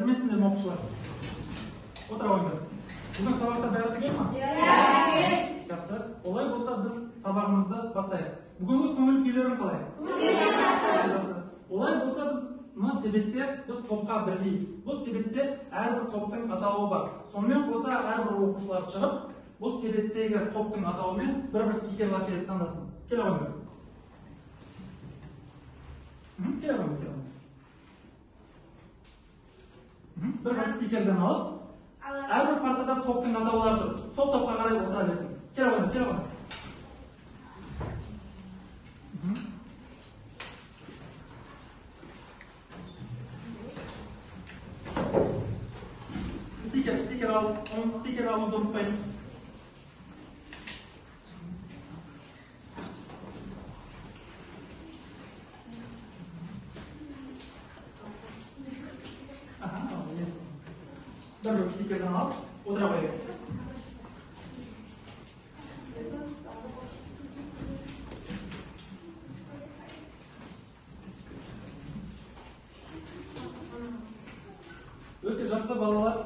Сәлеметсіңдер ме, оқушылар? Отыра қойыңдар. Бүгін сабақта бәрі түгел ма? Иә. Жақсы. Олай болса біз сабағымызды бастайық. Бүгінгі көңіл күйлерің қалай? Жақсы. Олай болса біз мына себетте біз топқа бірдей. Бұл себетте әрбір топтың атауы бар. Сонымен қоса әрбір оқушылар шығып, бұл себеттегі топтың атауымен бір-бір стикерлер келіп таңдасын. Келе қойыңдар. Келе қойыңдар, келе қойыңдар. Бір-бір стикерден алып, әрбір партада топтың атаулары тұр. Сол топқа қарай отыра берсін. Келе қойыңдар, келе қойыңдар. Стикер, стикер алып, стикер алуды ұмытпаймыз. Бір стикерден алып, отыра қояйық. Өте жақсы, балалар.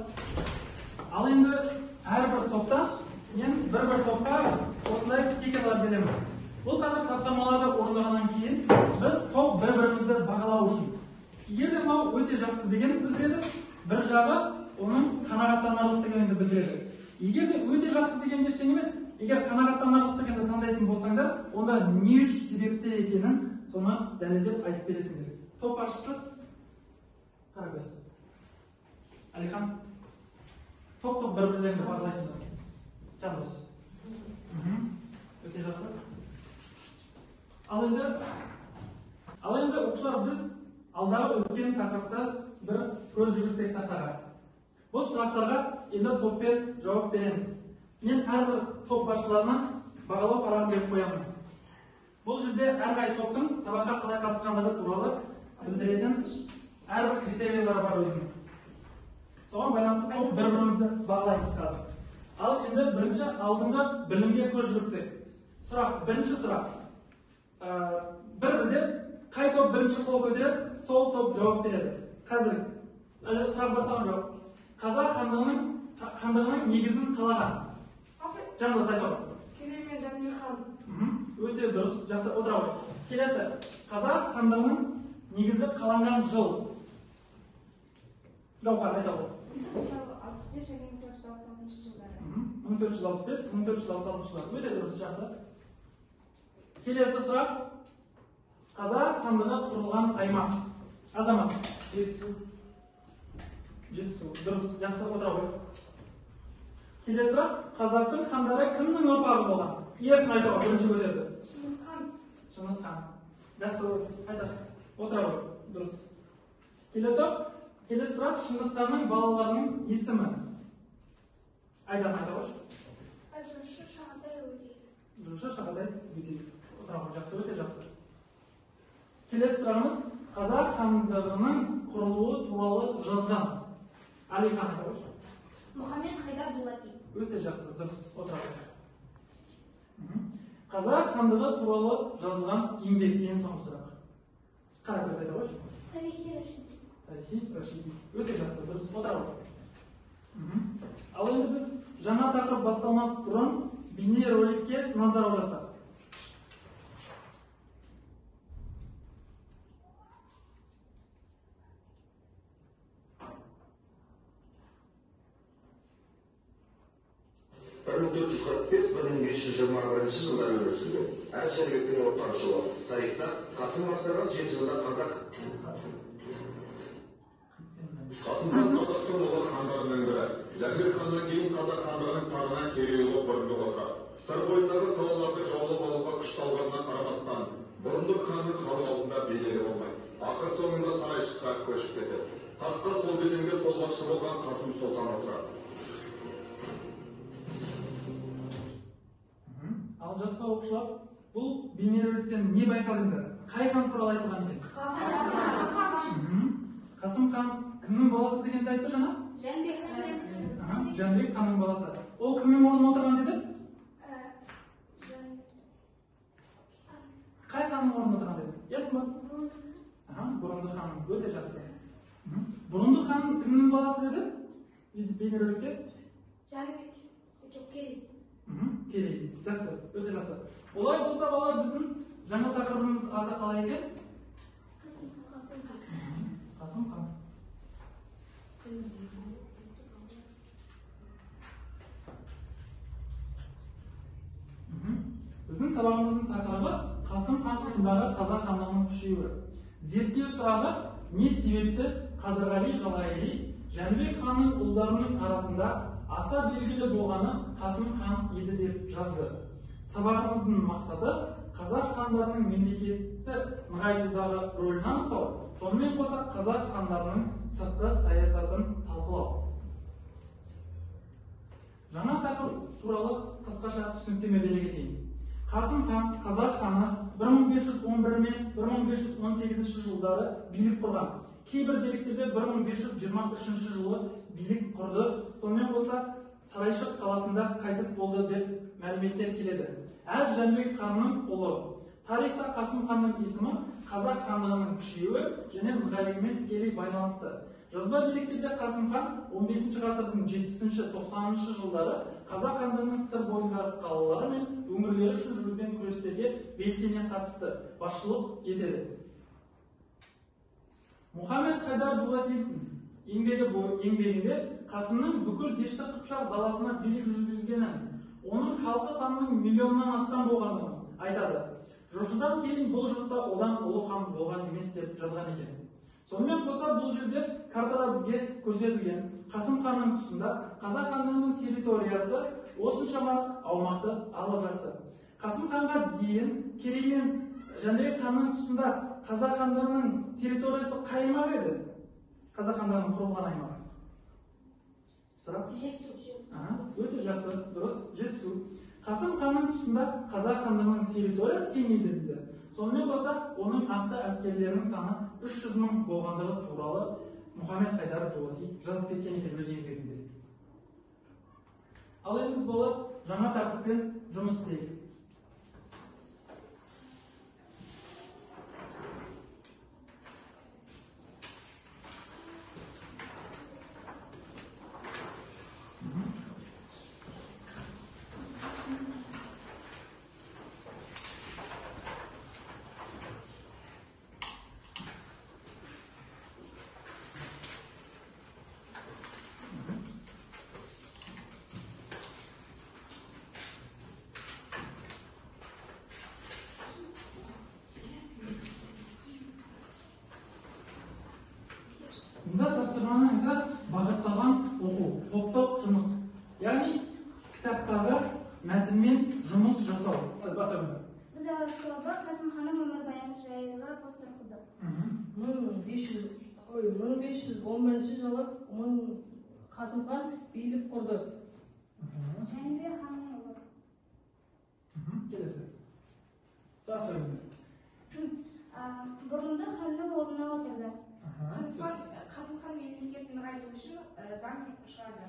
Ал енді әрбір топта мен бір-бір топқа осындай стикерлер беремін. Бұл қазір тапсырмаларды орындағаннан кейін біз топ бір-бірімізді бағалау үшін. Егер де мынау өте жақсы деген білдіреді, бір жағы оның қанағаттанарлық дегенді білдіреді. Егер де өте жақсы деген ештеңе емес, егер қанағаттанарлық дегенді таңдайтын болсаңдар, онда не үш себепті екенін соны дәлелдеп айтып бересіңдер. Топ басшысы Қаракөз. Әлихан, топ-топ бір-бірлеріңді бағалайсыңдар. Жандос. Өте жақсы. Ал енді оқушылар, біз алдағы өткен тақырыпты бір көз жүгіртсек тақтаға. Бұл сұрақтарға енді топпен жауап береміз. Мен әрбір топ басшыларына бағалау парағын беріп қоямын. Бұл жерде әрқай топтың сабаққа қалай қатысқандығы туралы білдіретін әрбір критерийлері бар өзінің. Соған байланысты топ бір-бірімізді бағалаймыз қазір. Ал енді бірінші алдыңғы білімге көз жүгіртсек. Сұрақ, бірінші сұрақ. Бір деп қай топ бірінші қол көтереді, сол топ жауап береді. Қазір әлі сұрақ басталған жоқ. Қазақ хандығының негізін қалаған. Жандос айта ғой. Керей мен Жәнібек хан. Өте дұрыс, жақсы, отыра ғой. Келесі, қазақ хандығының негізі қаланған жыл. Гаухар айта ғой. 1465 және 1466 жылдары. 1465, 1466 жылдары. Өте дұрыс, жақсы. Келесі сұрақ. Қазақ хандығы құрылған аймақ. Азамат. Жетісу. Жетісу. Дұрыс, жақсы, отыра ғой. Келесі сұрақ. Қазақтың хандары кімнің ұрпағы болған? Ерсін айта ғой, бірінші көтерді. Шыңғыс хан. Шыңғыс хан. Жақсы, айта. Отыра ғой. Дұрыс. Келесі сұрақ. Келесі сұрақ. Шыңғыс ханның балаларының есімі. Айдан айта қойшы. Жошы, Шағатай, Өтей. Жошы, Шағатай, Өтей. Отыра ғой, жақсы, өте жақсы. Келесі сұрағымыз. Қазақ хандығының құрылуы туралы жазған. Әлихан айта қойшы. Мұхаммед Хайдар Дулати. Өте жақсы, дұрыс, отыра ғой. Қазақ хандығы туралы жазылған еңбек, ең соңғы сұрақ. Қаракөз айта қойшы. Тарихи Рашиди. Тарихи Рашиди. Өте жақсы, дұрыс, отыра ғой. Ал енді біз жаңа тақырып басталмас бұрын бейнероликке назар аударсақ. Бір 1445-1521 жылдары өмір сүрген. Әз Жәнібектің ортаншы ұлы. Тарихта Қасым басқарған 7 жылда қазақ Қасым хан қазақтың ұлы хандарының бірі. Жәнібек ханнан кейін қазақ хандығының тағына Керей ұлы Бұрындық отырады. Сыр бойындағы қалаларды жаулап алуға күш салғанына қарамастан, Бұрындық ханның халық алдында беделі болмайды. Ақыр соңында Сарайшыққа көшіп кетеді. Таққа сол кезеңде қолбасшы болған Қасым сұлтан отырады. Ал жақсы оқушылар, бұл бейнероликтен не байқадыңдар? Қай хан туралы айтылған екен? Қасым хан кімнің баласы дегенді айтты жаңа? Жәнібек хан. Жәнібек ханның баласы. Ол кімнің орнына отырған деді? Қай ханның орнына отырған деді? Ясың ба? Бұрындық ханның. Өте жақсы. Бұрындық хан кімнің баласы деді? Бейнероликте? Жәнібек. Жоқ, Керей. Керей. Жақсы, өте жақсы. Олай болса, балалар, біздің жаңа тақырыбымыз аты қалай екен? Қасым хан. Қасым хан. Біздің сабағымыздың тақырыбы Қасым хан тұсындағы қазақ хандығының күшеюі. Зерттеу сұрағы: не себепті Қадырғали Жалайыри Жәнібек ханның ұлдарының арасында аса белгілі болғаны Қасым хан еді деп жазды. Сабағымыздың мақсаты қазақ хандарының мемлекетті нығайтудағы рөлін анықтау, сонымен қоса қазақ хандарының сыртқы саясатын талқылау. Жаңа тақырып туралы қысқаша түсініктеме бере кетейін. Қасым хан қазақ ханы 1511 мен 1518 жылдары билік құрған. Кейбір деректерде 1523 жылы билік құрды, сонымен қоса Сарайшық қаласында қайтыс болды деп мәліметтер келеді. Әз Жәнібек ханның ұлы. Тарихта Қасым ханның есімі қазақ хандығының күшеюі және нығаюымен тікелей байланысты. Жазба деректерде Қасым хан 15 ғасырдың 70-90 жылдары қазақ хандығының Сыр бойындағы қалалары мен өңірлері үшін жүргізген күрестерге белсене қатысты, басшылық етеді. Мұхаммед Хайдар Дулатидің еңбегінде Қасымның бүкіл Дешті Қыпшақ даласына билік жүргізгенін, оның халқы санының миллионнан астам болғанын айтады. Жошыдан кейін бұл жұртта одан ұлы хан болған емес деп жазған екен. Сонымен қоса бұл жерде картада бізге көрсетілген Қасым ханның тұсында қазақ хандығының территориясы осыншама аумақты алып жатты. Қасым ханға дейін Керей мен Жәнібек ханның тұсында қазақ хандығының территориясы қай аймақ еді? Қазақ хандығының құрылған аймағы. Сұрақ? Жетісу. Өте жақсы, дұрыс, Жетісу. Қасым ханның тұсында қазақ хандығының территориясы кеңейді дейді. Сонымен қоса оның атты әскерлерінің саны 300 мың болғандығы туралы Мұхаммед Хайдар Дулати жазып кеткен екен өз еңбегінде. Ал енді біз балалар жаңа тақырыппен жұмыс істейік. Мұнда тапсырманың аты бағытталған оқу, топтық жұмыс. Яғни кітаптағы мәтінмен жұмыс жасау. Басамын. Біз Алаш тобы Қасым ханның өмірбаяны жайлы постер құрдық. 1511 жылы Қасым хан билік құрды. Жәнібек ханның ұлы. Келесі. Жақсы. Бұрындық ханның орнына отырды. Қасым хан мемлекетін нығайту үшін заң шығарды.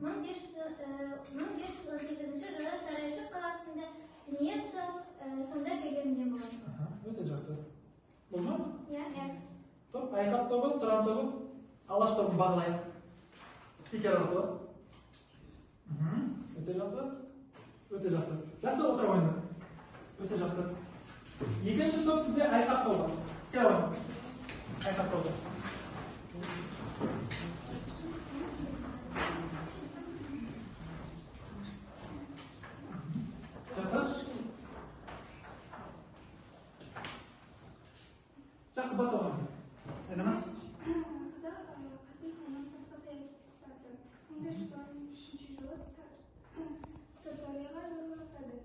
1518 жылы Сарайшық қаласында дүние сонда жерленген болатын. Өте жақсы. Болды ма? Иә. Топ, Айқап тобы, Тұран тобы, Алаш тобын бағалайық. Спикер арқылы. Өте жақсы. Өте жақсы. Жақсы, отыра қойыңдар. Өте жақсы. Екінші топ бізде Айқап тобы. Кел қойыңдар. Айқап тобы. Жақсы. Жақсы, басталған. Айнама. Қасым ханның сыртқы саясаты. 1513 жылы Сырдарияға жораласады.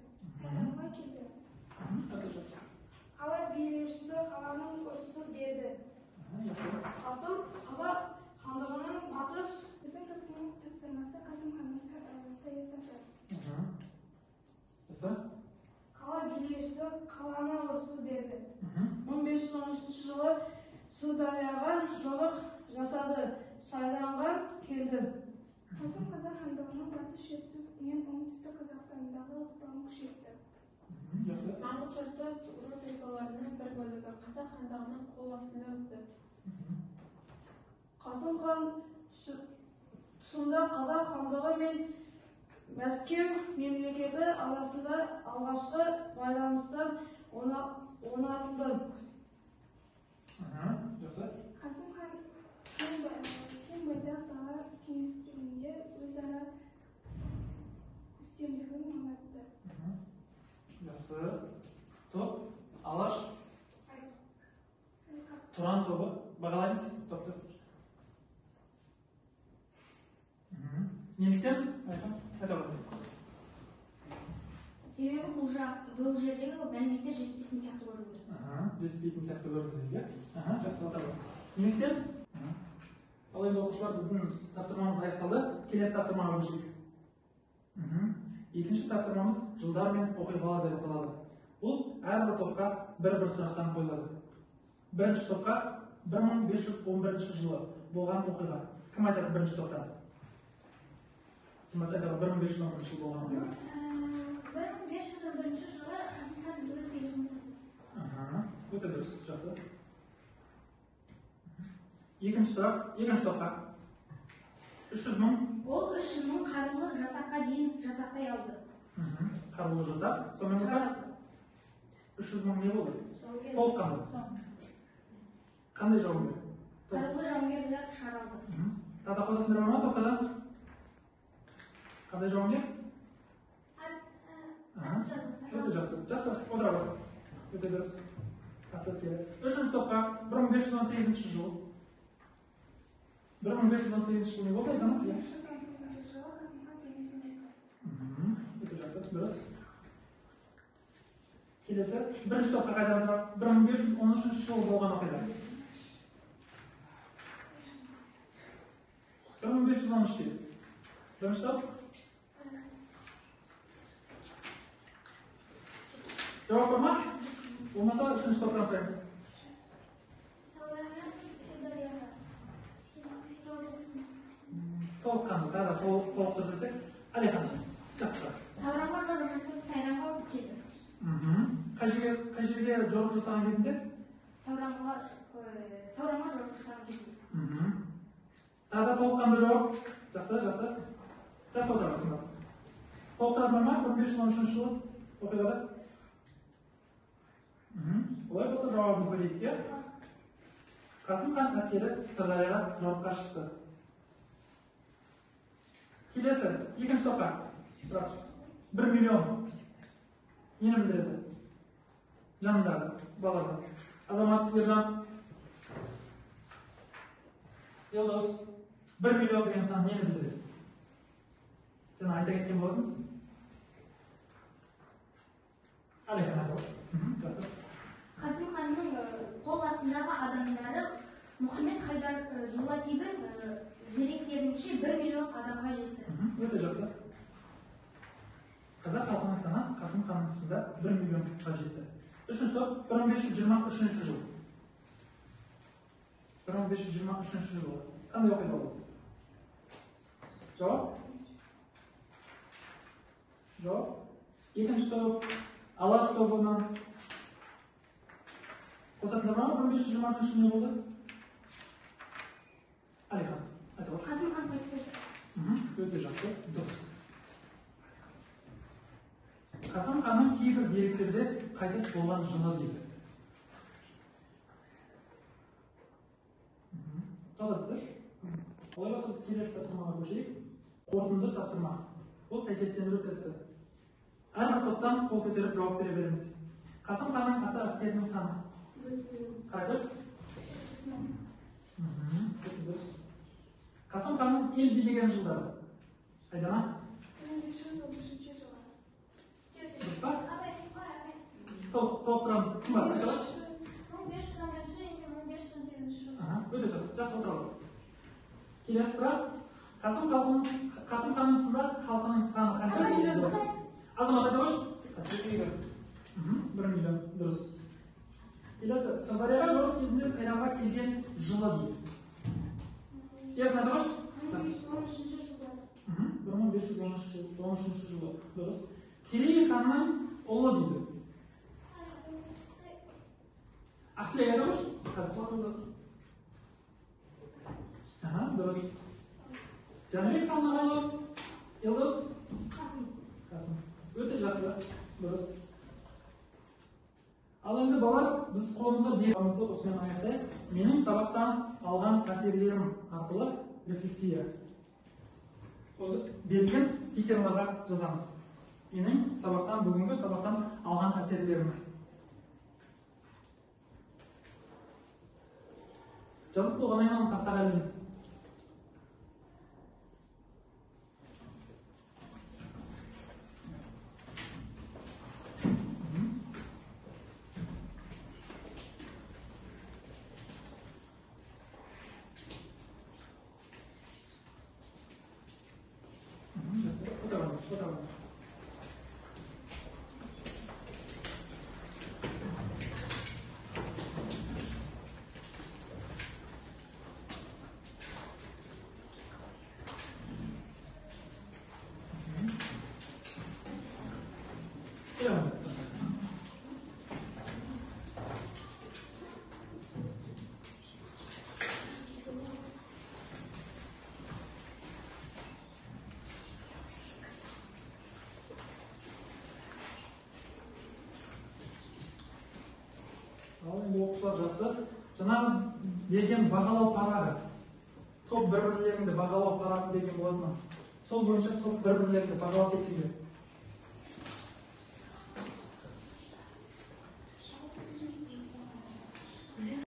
Сайрамға келді. Қала билеушісі қаланың ұрысы берді. Қасым қазақ хандығының батыс. Біздің топтың тапсырмасы Қасым ханның саясаты. Жақсы. Қала билеушісі қаланы ұрысы берді. 1513 жылы Сырдарияға жорық жасады. Сайранға келді. Қасым қазақ хандығының батыс Жетісу мен оңтүстік Қазақстандағы ықпалын күшейтті. Жақсы. Маңғыт жұрты ру тайпаларының бір бөлігі қазақ хандығының қол астына өтті. Қасым хан тұсында Қазақ хандығы мен Мәскеу мемлекеті арасында алғашқы байланыстар орнатылды. Жақсы. Қасым хан кең байтақ дала кеңістігінде өзара үстемдігін орнатты. Жақсы. Топ Алаш Тұран тобы. Бағалаймыз топты. Неліктен? Айта ғой. Себебі бұл жердегі мәліметтер жетіспейтін сияқты көрінді. Жетіспейтін сияқты көрінді, иә? Жақсы, айта ғой. Неліктен? Ал енді оқушылар, біздің тапсырмамыз аяқталды. Келесі тапсырмаға көшейік. Екінші тапсырмамыз жылдар мен оқиғалар деп аталады. Бұл әрбір топқа бір-бір сұрақтан қойылады. Бірінші топқа 1511 жылы болған оқиға. Кім айтады бірінші топтан? Сымбат айтады, 1511 жылы болған оқиға. 1511 жылы Қасым хан өз билігін тұрғызды. Өте дұрыс, жақсы. Екінші сұрақ, екінші топқа. 300 мың. Ол 300 мың қарулы жасаққа дейін жасақтай алды. Қарулы жасақ. Сонымен қоса 300 мың не болды? Толыққанды. Қандай жауынгер? Қарулы жауынгерлер шығарылды. Тағы да қосатындар бар ма топтарда? Қандай жауынгер? Өте жақсы. Жақсы, отыра бер. Өте дұрыс. Атты әскері. Үшінші топқа 1518 жыл. 1518 жыл не болды, Айдана? 1518 жылы Қасым хан дүниеден өтті. Өте жақсы, дұрыс. Келесі, бірінші топқа қайтадан сұрақ. 1513 жыл болған оқиға. 1513 дейді. Бірінші топ. Жауап бар ма? Болмаса үшінші топтан сұраймыз. Толыққанды, тағы да толықтырып жіберсек. Әлихан, жақсы. Сауранға жорық жасап, Сайрамға өтіп келді. Қай жерге жорық жасаған кезінде? Сауранға жорық жасаған кезінде. Тағы да толыққанды жауап. Жақсы, жақсы. Жақсы, отырамыз. Толықтыратын бар ма? 1513 жылы оқиғада? Олай болса жауабын көрейік, иә? Қасым хан әскері Сырдарияға жорыққа шықты. Келесі, екінші топқа сұрақ. 1 миллион нені білдіреді? Жанындағы балалар. Азамат, Ержан, Елдос, 1 миллион деген сан нені білдіреді? Жаңа айта кеткен болатынбыз. Әлихан айта алады. Жақсы. Қасым ханның қол астындағы адамдары Мұхаммед Хайдар Дулатидің деректерінше 1 миллион адамға жетті. Өте жақсы. Қазақ халқының саны Қасым ханның тұсында 1 миллионға жетті. Үшінші топ 1523 жыл. 1523 жыл. Қандай оқиға болды? Жауап? Жауап? Екінші топ Алаш тобынан қосатындар бар ма? 1523 жыл не болды? Әлихан, айта ғой. Қасым хан қайтыс болды. Өте жақсы, дұрыс. Қасым ханның кейбір деректерде қайтыс болған жылы дейді. Толық. Олай болса біз келесі тапсырмаға көшейік. Қорытынды тапсырма. Бұл сәйкестендіру тесті. Әрбір топтан қол көтеріп жауап бере береміз. Қасым ханның аты әскерінің саны. Қаракөз? Дұрыс. Қасым ханның ел билеген жылдары. Айдана? 1533 жылы. Дұрыс па? Толықтырамыз. Сымбат, айта аласыз? 1511 1518 жылы. Өте жақсы, жақсы отыралым. Келесі сұрақ. Қасым ханның тұсында халқының саны қанша? Азамат, айта қойшы. 1 миллион, дұрыс. Келесі, Сырдарияға жорық кезінде Сайрамға келген жылы дейді. Ерсін, айта қойшы. 1513 жылы. 1513 жылы, дұрыс. Керей ханның ұлы дейді. Ақтілек, айта қойшы. Қазір. Дұрыс. Жәнібек ханның ұлы Елдос? Қасым. Қасым. Өте жақсы. Дұрыс. Ал енді балалар, біз қолымызда беріп осымен аяқтайық. Менің сабақтан алған әсерлерім арқылы рефлексия. Осы берілген стикерларға жазамыз. Менің сабақтан, бүгінгі сабақтан алған әсерлерім. Жазып болғаннан кейін оны тақтаға ілеміз. Ал енді оқушылар жақсы. Жаңа берген бағалау парағы. Топ бір-бірлеріңді бағалау парағы деген болатын. Сол бойынша топ бір-бірлеріңді бағалап кетсеңдер.